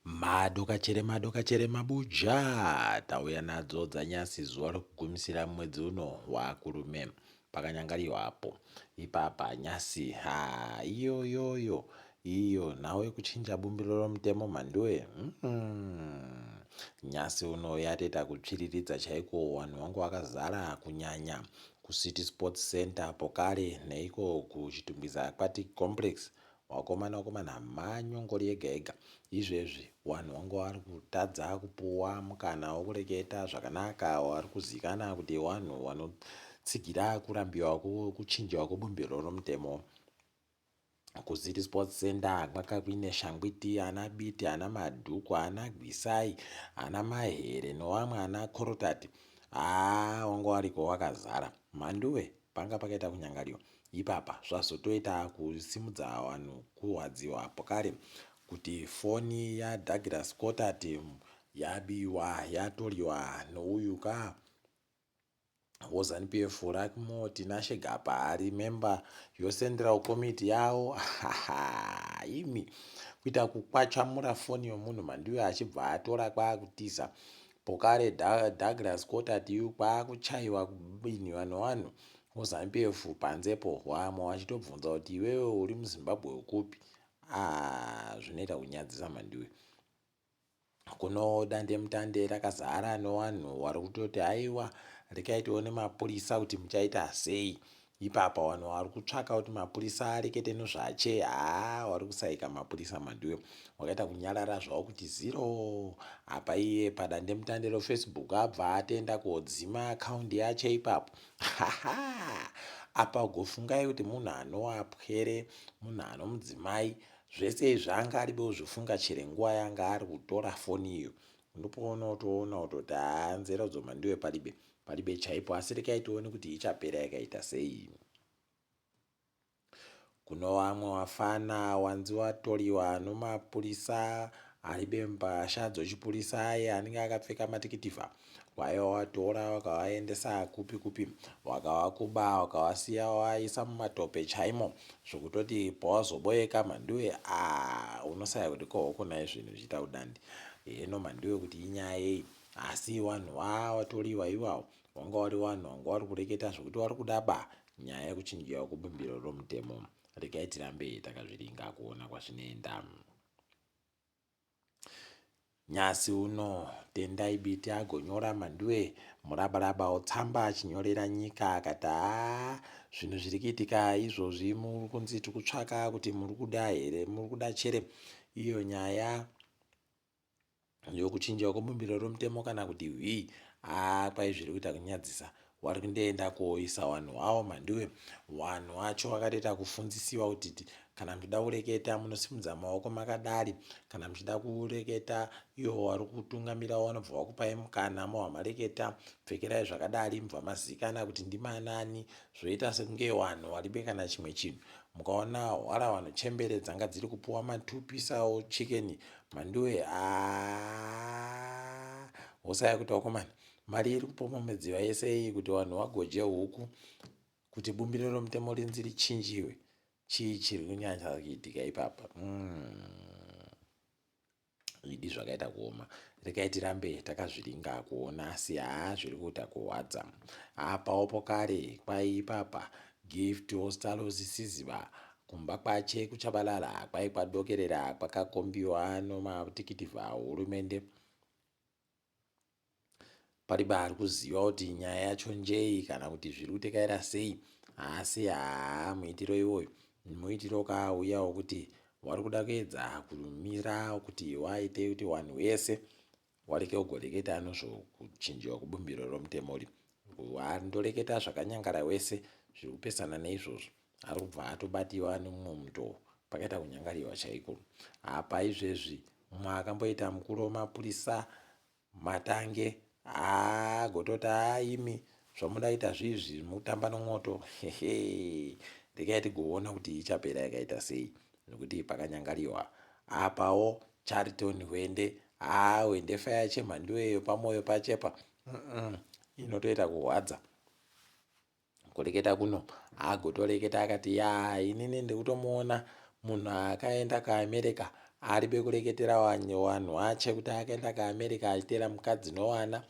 Madokachere madokachere mabuja tauya nadzo dzanyasi zuva rekugumisira mwedzi uno wakurume pakanyangariwa apo ipapa nyasi ha iyoyoyo iyo nhau yekuchinja bumbiro romutemo mhanduwe mm. Nyasi uno yatoita kutsviriridza chaiko vanhu vangu vakazara kunyanya kuCity Sports Center apo kare neiko kuChitungwiza Aquatic Complex Wakomana wakomana manyongori yega yega. Izvezvi wanhu wanga wari kutadza kupuwa mukana wokureketa zvakanaka wari kuzikana kuti wanhu wanotsigira kurambiwa kuchinjiwa kwebumbiro romutemo. KuCity Sports Center kwanga kuine shangwiti ana Biti ana Madhuku ana Gwisai ana Mahere nowamwe ana Korotati. Haa wanga wariko wakazara. Mhanduwe panga pakaita kunyangariwa. Ipapa zvazotoita kusimudza vanhu kurwadziwa pokare kuti foni yaDouglas Kotati yabiwa yatoriwa nouyu ka woZanu PF Luckmore Tinashe Gapa ari member yoCentral Committee yawo imi kuita kukwachamura foni yomunhu mandiwe achibva atora kwakutiza pokare Douglas Kotati kwakuchaiwa kubinhiwa nevanhu MuZanu PF panze po vamwe vachitobvunza kuti iwewe uri muZimbabwe wekupi aah zvinoita kunyadzisa mhanduwe. Kuno dandemutande rakazara nevanhu vari kutoti haiwa rekai tione mapurisa kuti muchaita sei. Ipapa vanhu vari kutsvaka kuti mapurisa arekete nezvache haa vari kusaika mapurisa mhanduwe. Wakaita kunyarara zvavo kuti zero apa iye padandemutande reFacebook abva atenda kodzima akaundi yache ipapo. Haha apa ugofungai kuti munhu anowa pwere, munhu anomudzimai, zvese izvi anga aribe kuzvifunga chere nguva yanga ari kutora foni iyo. Ndopaunotoona kutoti haa nzera dzoma ndiwe palibe, palibe chaipo asi rekai tione kuti ichapera yakaita sei. Kuno wamwe wafana wanzi watoriwa nomapurisa aribe mbasha dzochipurisa aye anenge akapfeka matikitivha waiva watora wakawaendesa kupi kupi wakawakuba wakawasiya waisa mumatope chaimo zvokutoti pawazoboeka mhanduwe a unosaya kuti kohokonai zvinhu zvichiita kudandi heno mhanduwe kuti inyaya yei asi wanhu wawatoriwa iwawo wanga wari wanhu wanga wari kureketa zvokuti wari kuda ba Nyaya yekuchinjiwa kwebumbiro romutemo regai tirambe takazviringa kuona kwazvinoenda. Nyasi uno Tendai Biti agonyora Mhanduwe murabaraba otsamba achinyorera nyika akati haa zvinhu zviri kuitika izvozvi muri kunzi tiri kutsvaka kuti muri kuda here muri kuda chere iyo nyaya yokuchinjwa kwebumbiro romutemo kana kuti hwii haa kwai zviri kuita kunyadzisa wari kundoenda koisa wanhu wawo mhanduwe wanhu wacho wakatoita kufunzisiwa kuti kana muchida kureketa munosimudza maoko makadari kana muchida kureketa iwo wari kutungamira wanobva wakupai mukana mohwa mareketa pfekerai zvakadari mubva mazikana kuti ndimanani zvoita sekunge wanhu waribe kana chimwe chinhu mukaona hwara wanhu chembere dzanga dziri kupuwa matupisawo chicken Mhanduwe haa hosaya kuti vakomana mari iri kupomomedziwa yese iyi kuti vanhu vagoje huku kuti bumbiro romutemo rinzi richinjiwe chii chiri kunyanya kuitika ipapa mm. Idi zvakaita kuoma rekai tirambe takazviringa kuona asi haa zviri kuita kuhwadza apaopo kare kwai ipapa Gift Ostallos Siziba Kumba kwache kuChabalala kwai kwadokerera kwakakombiwa nomatikitivha hurumende. Paribe ari kuziva kuti nyaya yacho njei kana kuti zviri kutekaira sei asi haa muitiro iwoyo muitiro ukauya wokuti wari kuda kuedza kumira kuti waite kuti wanhu wese wareke ugoreketa anozvokuchinjiwa kubumbiro romutemo uri wandoreketa zvakanyangara wese zviri kupesana neizvozvo ari kubva atobatiwa nemumwe mutoo pakaita kunyangariwa chaiko apa izvezvi mumwe akamboita mukuru wemapurisa matange agototi aimi zvamuda kuita zvizvi mutamba nomwoto hehe regai tigoona kuti ichapera yakaita sei nekuti pakanyangariwa apawo Charlton Hwende haa Hwende fire chemhanduweyo pamoyo pachepa mm inotoita kurwadza kureketa kuno agotoreketa akati ya inini ndikutomuona munhu akaenda kuAmerica Aribe kureketera wanhu wache kuti akaenda kuAmerica achiteera mukadzi nowana.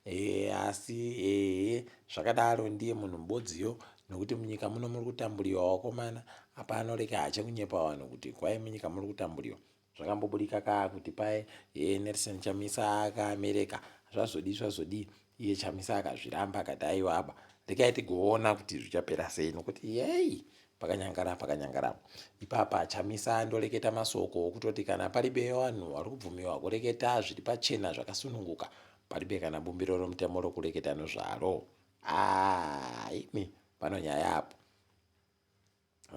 E, asi ehe zvakadaro ndiye munhu mubodziyo nokuti munyika muno muri kutamburiwa wakomana. Apa anoreka hache kunyepa vanhu kuti kwai munyika muri kutamburiwa. Zvakambobudika kaa kuti paye e, Nelson Chamisa akaAmerica zvazodii zvazodii iye Chamisa akazviramba akati aiwa aba rekai tigoona kuti zvichapera sei nokuti yei pakanyangara pakanyangara ipapa Chamisa andoreketa masoko okutoti kana paribe vanhu vari kubvumiwa kureketa zviri pachena zvakasununguka paribe kana bumbiro romutemo rokureketa nozvaro. Aa imi pano nyaya apo.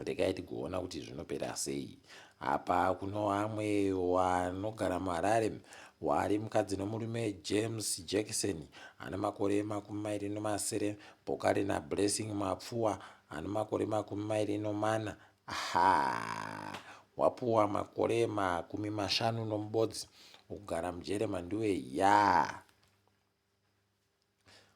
Regai tigoona kuti zvinopera sei. Apa kuno vamwe vanogara muHarare wari mukadzi nomurume James Jackson ane makore 27 pokare naBlessing Mapfuwa ane makore 24. Aha wapuwa makore 51 okugara mujere manduwe ya.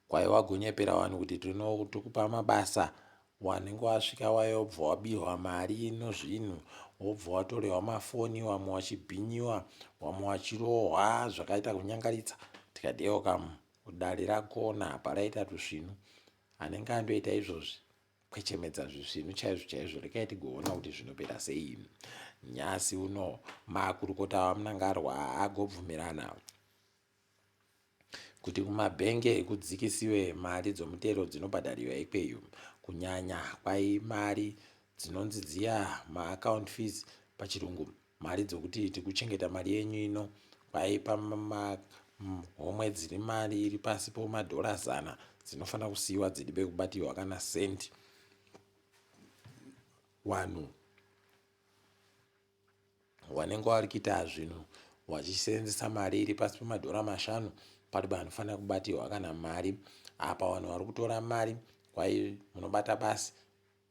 Kwai wagonyepera vanhu kuti tinokupa mabasa wanenge wasvika waye wobva wabirwa mari nozvinhu wobva watorerwa mafoni wamwe wachibhinyiwa wamwe wachirohwa zvakaita kunyangaritsa. Tikati ewo kamu dare rakona apa raita tusvinu anenge andoita izvozvi kwechemedza zvisvinu chaizvo chaizvo. Rekai tigoona kuti zvinopera sei. Nyasi uno makurukota aMnangagwa agobvumirana kuti kumabhenge kudzikisiwe mari dzomutero dzinobhadhariwa ikweyo, kunyanya kwai mari dzinonzi dziya maaccount fees pachirungu, mari dzokuti tikuchengeta mari yenyu ino kwai pamahomwe dziri mari iri pasi pomadhora 100 dzinofanira kusiyiwa dziribe kubatiwa kana sendi. Vanhu wanenge wari kuita zvinhu wachisenzesa mari iri pasi pemadhora 5 paribe anofanira kubatiwa kana mari. Apa vanhu vari kutora mari kwai munobata basi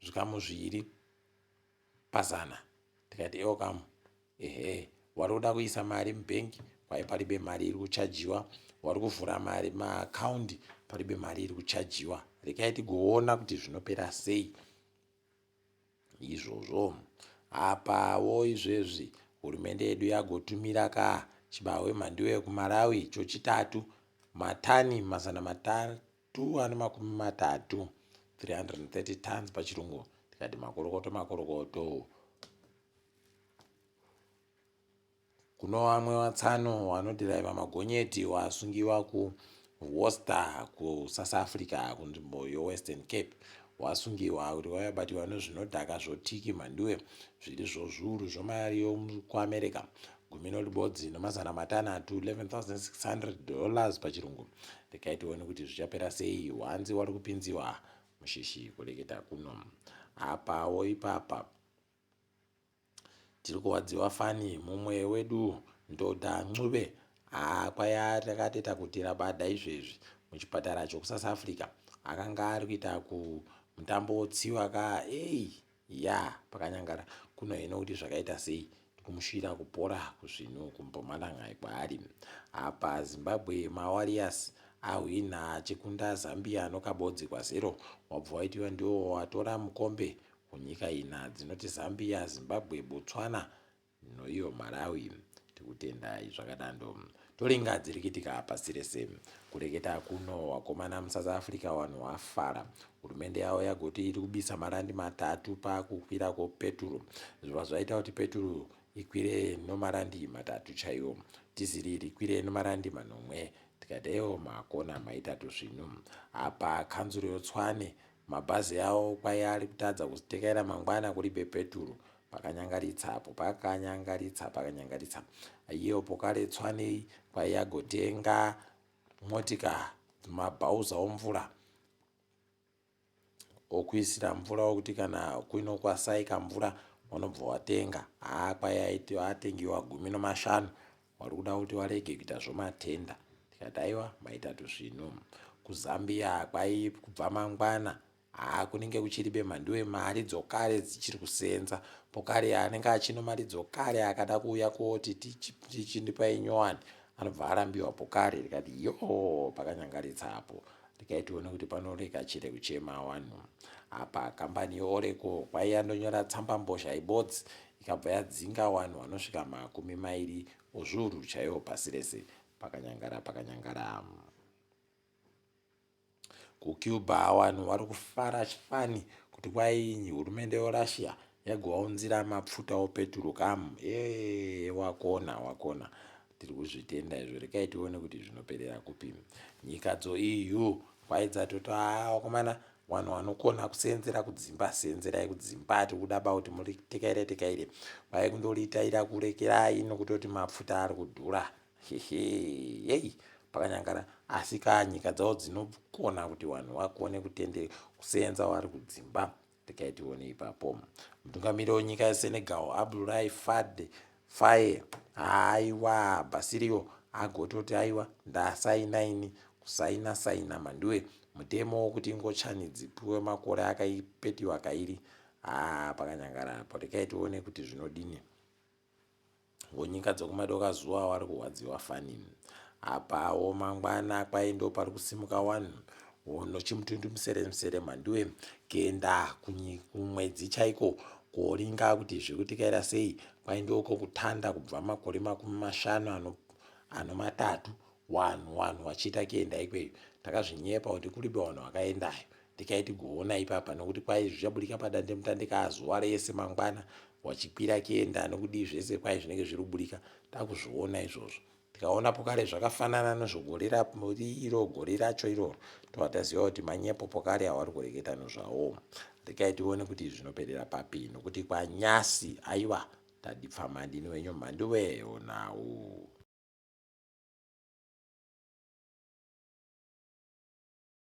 zvikamu 2 pazana. Tikati ewo kamu ehe wari kuda kuisa mari mubhengi kwai paribe mari iri kuchajiwa, wari kuvhura mari maakaundi paribe mari iri kuchajiwa. Rekai tigoona kuti zvinopera sei izvozvo. Apawo izvezvi hurumende yedu yagotumira ka chibahwe mhanduwe kuMalawi chochitatu matani 330, 330 tons pachirungu. Tikati makorokoto makorokoto. Kuno vamwe vatsano vanodhiraivha magonyeti wasungiwa kuWorcester kuSouth Africa kunzvimbo yeWestern Cape. Wasungiwa kuti vabatiwa nezvinodhaka zvotiki mhanduwe zviri zvezviuru zvemari yokuAmerica 16,600, $11,600 pachirungu. Rekai tione kuti zvichapera sei. Wanzi wari kupinziwa mushishi kureketa kuno. Apawo ipapa tiri kuwadziwa fani mumwe wedu Ndoda Ncube kwaya takatoita kuti rabada izvezvi muchipatara chokuSouth Africa akanga ari kuita kumutambo wotsiwa ka ei ya pakanyangara kuno hino kuti zvakaita sei tikumushuvira kupora kuzvinhu kuMpumalanga kwaari. Apa Zimbabwe maWarriors ahwina achikunda Zambia nokabodzi kwa0 wabva waitiwa ndiwo watora mukombe kunyika ina dzinoti Zambia, Zimbabwe, Botswana noiyo Malawi. Tikutendai zvakadando. Toringa dziri kuitika pasi rese. Kureketa kuno wakomana muSouth Africa vanhu wafara. Hurumende yavo yagoti iri kubisa marandi 3 pakukwira kwepeturu. Zvibva zvaita kuti peturu ikwire nomarandi 3 chaiwo. Dhiziri rikwire nomarandi 7. Tikati ewo makona maita tusvinu. Apa kanzuro yoTshwane mabhazi avo kwai ari kutadza kutekaira mangwana kuribe peturu. Pakanyangaritsa apo pakanyangaritsa pakanyangaritsa. Iyo pokare Tshwane kwai yagotenga motika mabhauza omvura okuisira mvura okuti kana kuino kwasaika mvura wanobva watenga. Haa kwai atengiwa 15 wari kuda kuti warege kuita zvomatenda. Tikati aiwa maita tusvinu. KuZambia kwai kubva mangwana haa kunenge kuchiribe mhanduwe mari dzokare dzichiri kusenza. Pokare anenge achino mari dzokare akada kuuya koti tichindipai nyowani anobva arambiwa pokare. Tikati yo pakanyangaritsa apo. Rekai tione kuti panoreka chere kuchema vanhu. Apa kambani yeOracle kwai yandonyora tsambambozha ibodzi ikabva yadzinga wanhu wanosvika makumi mairi ozviuru chaiwo pasi rese. Pakanyangara pakanyangara. KuCuba vanhu vari kufara chifani kuti kwai hurumende yeRussia yagovaunzira mapfuta opeturu kamu. Ee wakona wakona. Tiri kuzvitenda izvo rekai tione kuti zvinoperera kupi. Nyika dzoEU kwai dzatoti haa vakomana vanhu vanokona kuseenzera kudzimba seenzerai kudzimba tikuda ba kuti muri tekaire tekaire kwai kundoritaira kurekerai nokutoti mapfuta ari kudhura hehe yei pakanyangara asi ka nyika dzavo dzinokona kuti vanhu vakone kutende kuseenza vari kudzimba rekai tione ipapo mutungamiri wenyika yeSenegal Abdoulaye Fad Faye haiwa Basirio agototi aiwa ndasaina ini kusaina saina mhanduwe mutemo wokuti ngochani dzipiwe makore akaipetiwa kairi haa pakanyangara apo rekai tione kuti zvinodini Vonyika dzokumadoka zuva wari kurwadziwa fani. Apawo mangwana kwai ndopari kusimuka wanhu hono chimutundu musere musere mhanduwe kuenda kumwedzi chaiko koringa kuti zvirikutikaira sei kwai ndoko kutanda kubva makore 50 ano matatu wanhu wanhu wachiita kuenda ikweyo takazvinyepa kuti kuribe wanhu wakaendayo ndikai tigoona ipapa nokuti kwai zvichaburika padandemutande kaa zuva rese mangwana wachikwira kienda nokudii zvese kwai zvinenge zviri kuburika takuzviona izvozvo tikaona pokare zvakafanana nezvogore iro gore racho iroro tobva taziva kuti manyepo pokare awari kureketa nezvawo rekai tione kuti zvinoperera papi nokuti kwanyasi aiwa tadipfa mandini wenyu mhanduwe onawo.